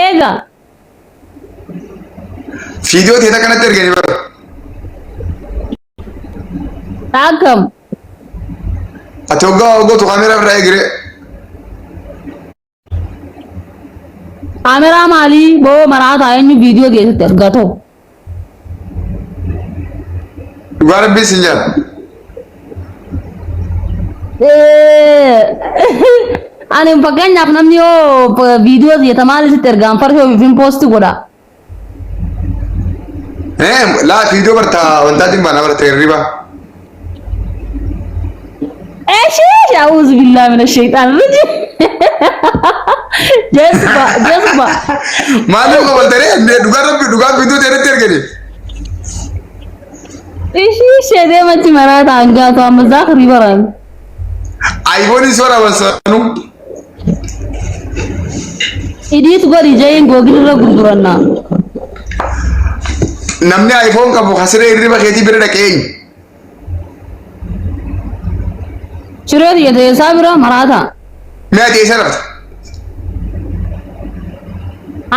Eega. Viidiyoo teeta kanatti erganii bara. Akkam. Ati hoggaa waa gootu kaameeraa irraa eegiree. Kaameraa maalii boo maraataa eenyu viidiyoo keessatti argatoo. Dhugaa rabbii sin jaala. Ani fakkeenyaaf namni yoo viidiyoo hojjeta maal sitti ergaan farshoo ofiin poosti godha. Eh, laa viidiyoo barta wantaatiin baana barta hirriba. Eshi a'uuzu billaahi mina shayxaan rajim. Jazba jazba. Maaliif qabaltaree dhugaa rabbi dhugaa viidiyoo ta'e ergani. Ishii ishee deematti maraata hangaatu amma zaakrii baran. Ayboon soora sanuu. Idiit godhi ja'iin googil irra gurguranna. Namni iPhone qabu kasiree hirriba keetii bira dhaqee eenyu? Siree tiyya teessaa bira maraata. Mee ati eessa rafta?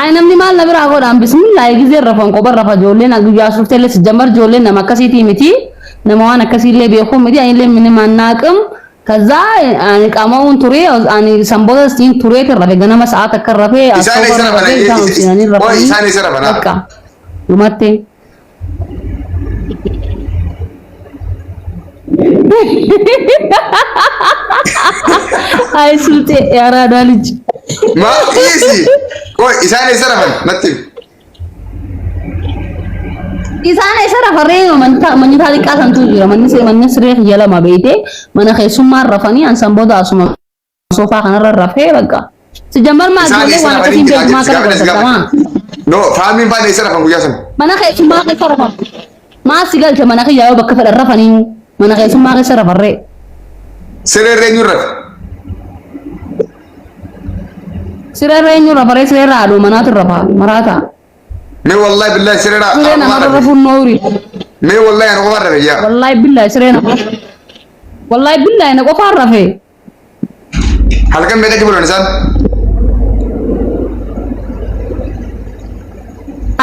Ay namni maal na biraa godhaan bismillah gizee rafan kopha rafa ijoolleen guyyaa suuftellee sijjammar ijoolleen nama akkasiitii miti nama waan akkasiillee beekuu miti anillee minimaan naaqim ከዛ ani qama'uun ture ani sanboota siin tureeti rafe ganama sa'a takka rafe Isaan eessa rafan? rafe isaan ol seenanii Oi, rafanii isaan eessa rafan? bakka dhumatte. Ay sultee የአራዳ ልጅ Maal dhiisi? Oi, isaan eessa rafan? Natti himi. Isaan eessa rafarree manyitaa xiqqaa santu jira manni manni siree kiyya lama beeyte mana keessummaan rafanii an san booda asuma soofaa kanarra rafee bakka. Sijjammar maa Isaan ijoollee eessa waan rafanii akkasiin jira? beeku maa kana Gaafadha, godhatamaa. No, faamiin faan eessa rafan guyyaa sana? Mana keessummaa keessa rafan. Maa si galche mana kiyyaa yoo bakka fedhan rafanii mana keessummaa keessa rafarree. Siree irra eenyuun rafe? Siree irra eenyu rafaree siree irra haadhoo manaatu rafa maraata. Mee wallahi billahi siree irra Siree namarra rafuun noorii. Mee wallahi ana qofaan rafe yaa. Wallahi billahi siree nama. Wallahi billahi na qofaan rafe. Halkan meeqatti bulan isaan?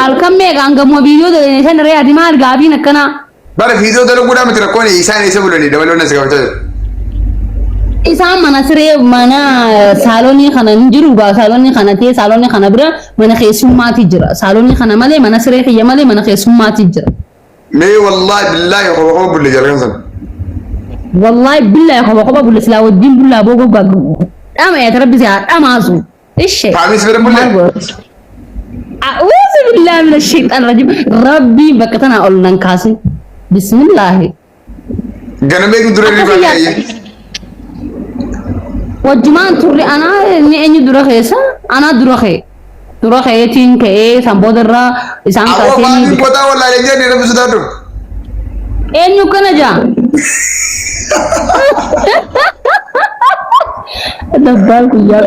Halkan meeqa hangamuma viidiyoo dalaganii san irra ati maal gaafiin akkanaa. Bara viidiyoo dalaguudhaan miti rakkoon isaan eessa bulanii dabaloon as gaafachaa jiru. Isaan mana siree mana saalonii kana hin jiru gaa saalonii kana ta'e saalonii kana bira mana keessummaati jira. Saalonii kana malee mana siree kiyya malee mana keessummaati jira. Mee wallahi billahi qofa qofa bulle jalqan sana. Wallahi billahi qofa qofa bulle silaa wajjin bullaa boo goggaa dhama yaa rabbi si haa dhamaasu. Ishee. Faamis bira bulle. Maal godhatu? A'uuzu billahi mina shayxaan rajiim. Rabbiin bakka tanaa ol nan kaasin. Bismillaahi. Ganamee dura Akkasii hirribaa yaadda. ka'ee. Wajjumaan turre anaa inni eenyu dura keessa anaa dura ka'e. Dura ka'eetiin ka'ee san booda irraa isaan Awwa kaasee faamiin qotaa wallaalee jedhanii rabbi sodaadhu. Eenyu kana jaa? Dabbaal guyyaa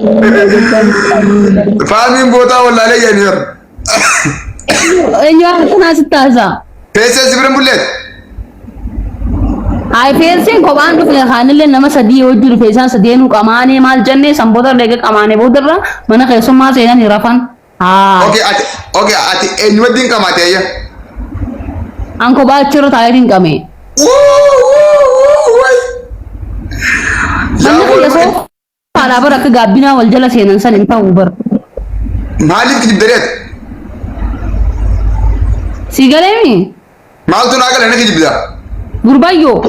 Faamiin bootaa wallaalee jedhanii bara. Eenyu akkanaa sitti haasa'a? Teessee si bira hin bulleet. Ay feenseen kophaan dhufne kaanillee nama sadii hojii dhufe isaan sadeenuu qamaanee maal jennee san booda irra qamaanee booda irra mana keessummaa seenanii rafan. Haa. Okay ati okay ati eenyumatti hin qamaate ayya. An kophaa achirra taa'eetiin qame. Yaa Manni kiyya boolu soofaadhaa bara akka gaabbinaa wal jala seenan san hin ta'u bara. Maaliif kijibdaree ati? Si galeemi? Maaltu naa gala na kijibda? Gurbayyoo.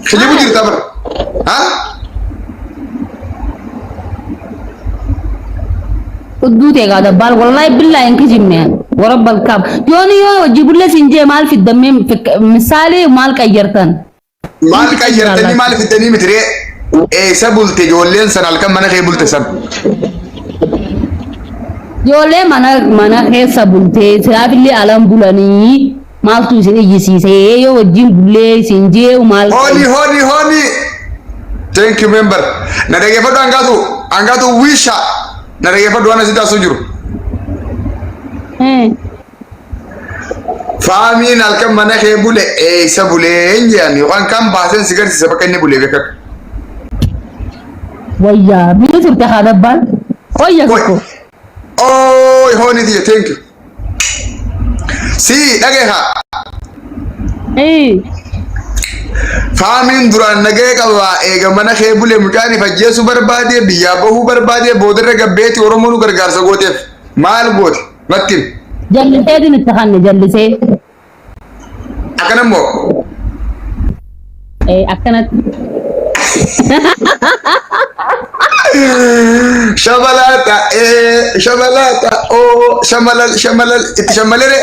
Kijibu jirta bara. Ha? Udduu ta'e gaa dabbaal wallahi billaa hin kijibne warabbal kaab. Yooni yoo hojii bulle siin jee maal fiddamee misaalee maal qayyartan? Maal qayyartanii maal fiddanii miti ree? Eessa bulte ijoolleen san halkan mana kee bulte san? Ijoollee mana mana keessa bultee silaafillee alan bulanii maaltu isin iyyisiisee yoo wajjin bullee isin jee maal Hooni hooni hooni. Thank you member. Na dhageeffadhu hangaatu hangaatu wisha. Na dhageeffadhu waan asitti asuu jiru. Eh. Faamiin halkan mana kee bule eessa bulee hin jedhan yookaan kan baaseen si garsiisa bakka inni bulee beekadhu. Wayyaa biyya turte haa dabbaan. Wayya Qoy. tokko. Ooy hooni tiyya thank you. Si dhagee haa. Ee. Faamiin duraan nagaya qaba eega mana kee bule mucaan if ajjeesuu barbaade biyyaa bahuu barbaade boodarra gabbeeti Oromoo nu gargaarsa gooteef maal goote natti himi. Jalliseetiin itti kanne jallisee. Akkana immoo Ee akkanatti. Shabalaata ee shabalaata oo shamalal shamalal itti shamalere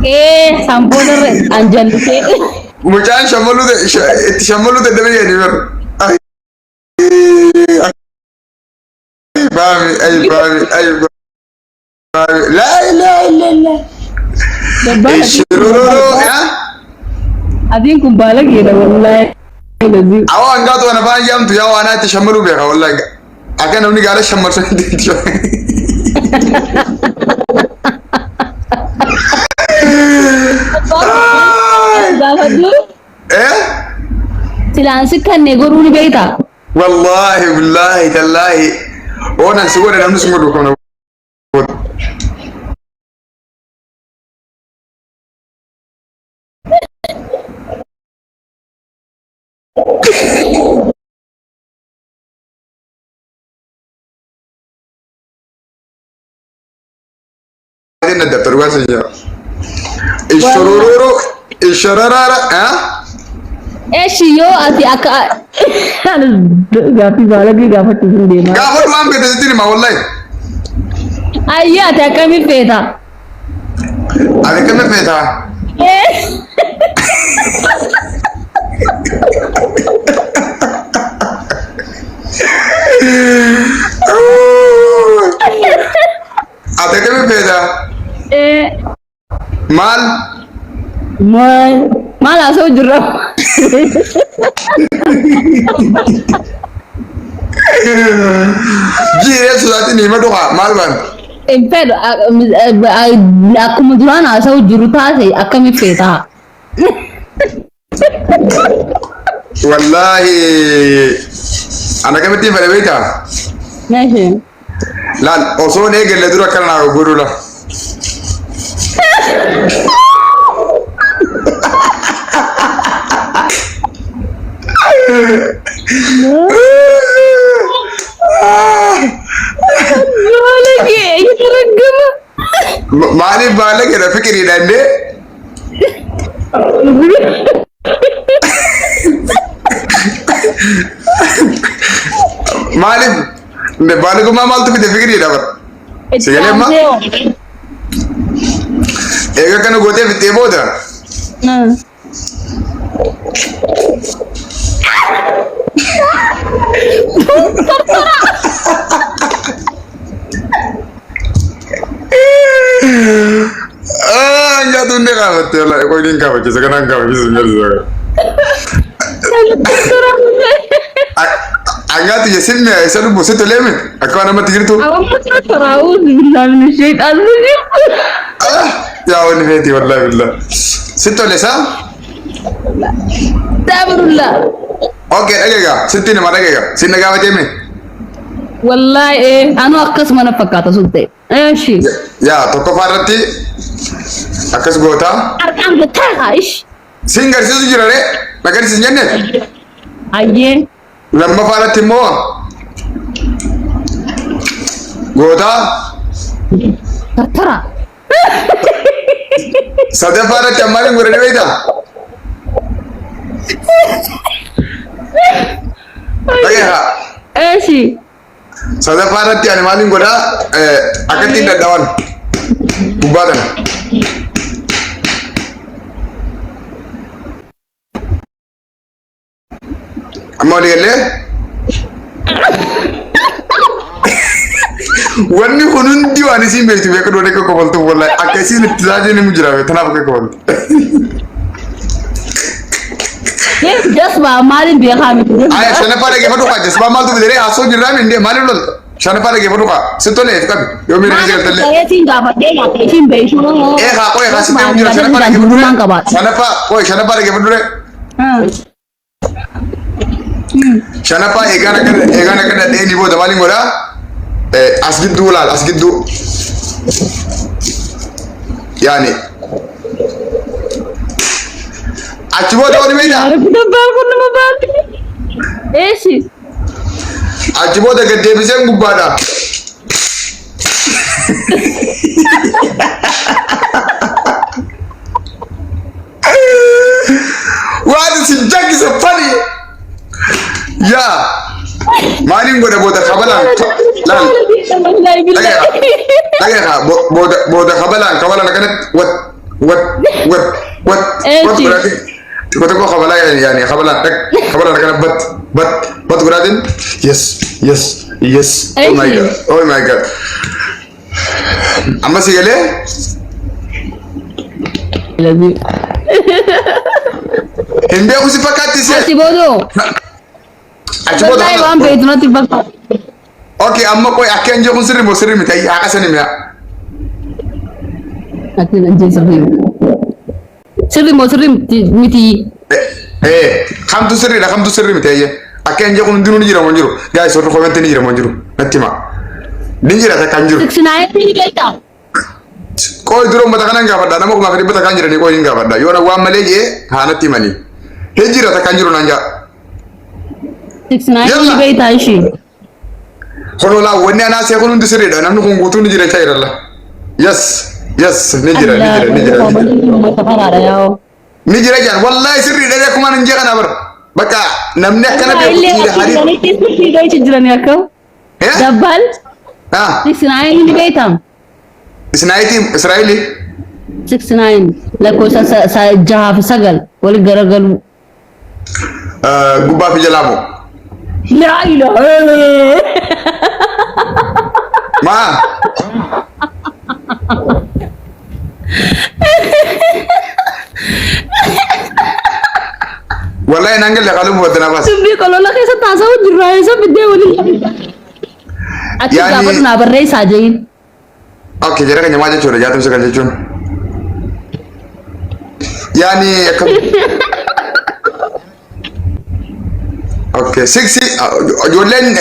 Ee sanboodarra an jallisee. mucaan shamaluu itti shamaluu dadhabee jedhanii bara. Ay baami ay baami ay baami laa ilaaha illallah. Dabbaan Ishurururu yaa. Adiin kun baalageedha wallaahi. Awwa hangaatu kana afaan jaamtu yaa waan itti shamaluu beeka wallaahi. Akka namni gaala shamarsan itti shamaluu. Gaafadhu Eh? silaan si kannee godhuu ni beektaa? Wallaahi billaahi tallaahi. Oonan si godhe namni si godhu kana. Dadhabde dhugaa sin jira. Ishorororo ishororara ah? Eshi yoo ati akka gaaffii baalagee gaafachuu hin deemaa. Gaafa du'aan beekte sitti hima wallahi. Ayyee ati akkamiin feeta? Ati akkamiin feeta? Ati akkamiin feeta? Maal? Maal maal haasa'u jirra? Jiiree sodaatiin hima dhugaa maal baan? Hin fedhu akkuma duraan haasa'u jiru taate akkamiin feeta? Wallaahi ana akkamittiin fedha beektaa? Meeshe. Laal osoo hin eegalle dura akkana naa godhu la. Baalagee የተረገመ Maaliif baalageedha fikiriidha indee? Maaliif baalagummaa maaltu fide fikiriidha bara. Sagalee ammaa? Eega kana gootee fixxee booda Nyaatu inni kaafatte wallaahi qoy niin kaafachiisa kanaan kaafachiisa hin garsiisa. Angaatu jesinne isa lubbu si tolee miti akka waan namatti jirtu. Yaa wanni feeti wallaahi billah. Si tole isaa? Okay dhageega sitti nama dhageega si na gaafatee mee? Wallaahi anu akkasuma na fakkaata sun ta'e. Eshi. Yaa tokkoffaa irratti akkas gootaa. Harkaan gattaa ish. Siin garsiisu jira ree? Na garsiisi hin jenne? Ayyee. Lammaffaa irratti immoo gootaa. Tattara. Sadaffaa irratti ammaa hin godhani beektaa? Dhageessaa. Eshi. Sadaffaa irratti ani maaliin godhaa akkatti hin dadhaban gubbaa tana. Amma walii gallee? Wanni kun hundi waan isiin beektu beeku doonee akka kofaltu wallahi akka isiin itti saatiin himu jira tanaaf akka kofaltu. Jasbaa maaliin beekaa miti. Aya shanaffaa dhaggeeffadhu kaa jasbaa maaltu fidee haasoo jirraa mindee maaliif lolta? Shanaffaa dhaggeeffadhu kaa si tolee fi qabi yoo miira keessa galtallee. Ta'eetiin gaafadhee nyaata ishiin beektu. Ee kaa qoy kaa sitti himu jira shanaffaa dhaggeeffadhu ree. Shanaffaa qoy shanaffaa dhaggeeffadhu ree. Shanaffaa eegaan akka eegaan akka dhadhee booda maaliin godhaa? As gidduu laal, as gidduu. Yaani achi booda wali beektaa? Yaa Rabbi, dabbaan kun nama baati. Eeshi. Achi booda gad deebiseen gubbaadha. What is it? Is funny. Yaa maaliin godha booda kabalaan laal? Wallahi billahi. Dhagaya, booda kabalaan akkanatti wat wat wat wat wat Eeshi. Godhaatiin xiqqoo xiqqoo kabalaa, yaani kabalaan dhag kabalaan akkana bat bat bat godhaatiin. Yes, oh my Eeshi. God, oh my God, amma si galee. Hin beeku si fakkaatti si. Achi boodoo. Achi booda. Wallahi waan beektu natti fakkaatu. Okay, amma qoy, akka hin jechuun sirri moo sirri miti? Haqa sani mi'a. Ati nan jee sirrii. Sirri moo sirri miti? Eh, kamtu sirriidha, kamtu sirri miti ayye? Akka hin jechuun hundinuu ni jira moo hin jiru? Guys, warri comment ni jira moo hin jiru? Natti hima. Ni jira takka hin jiru. 69 ni beektaa? Qoy, dura uummata kanan gaafadha. Nama 1500 takkaan jiranii qoy hin gaafadha. Yoo na waan malee jee haa natti himanii. Hin jira takka hin jiru naan jaa. 69 Yalla. ni beektaa ishee? Hololaa, wanni anaa see kun hundi sirriidha. Namni kun guutuun ni jira jechaa jiralla. Yes, ni jira, ni jira, ni jira, ni jira. Uummata faraadha yaa'oo. Ni jira jaan, wallahi sirriidha akkuma nan jee kana bara. Bakka namni akkana beeku dhiira hariif. Jiranii akkam? Eh? Dabbal Ah, 69 ni beektaa? Isnaayitii Israa'eelii. 69 lakkoofsa jahaa fi sagal wali garagalu. Gubbaa fi jalaa moo? Laa ilaaha. Maa? Wallahi nan galle qaluu booda na baas. Dubbii qolola keessa taasa'u jirra, eessa biddee waliin. Achi gaafatu naa barreessaa jeyin. Okay, jara keenya maal jechuudha 69 jechuun? Yaani akkam? Okay, six ijoolleen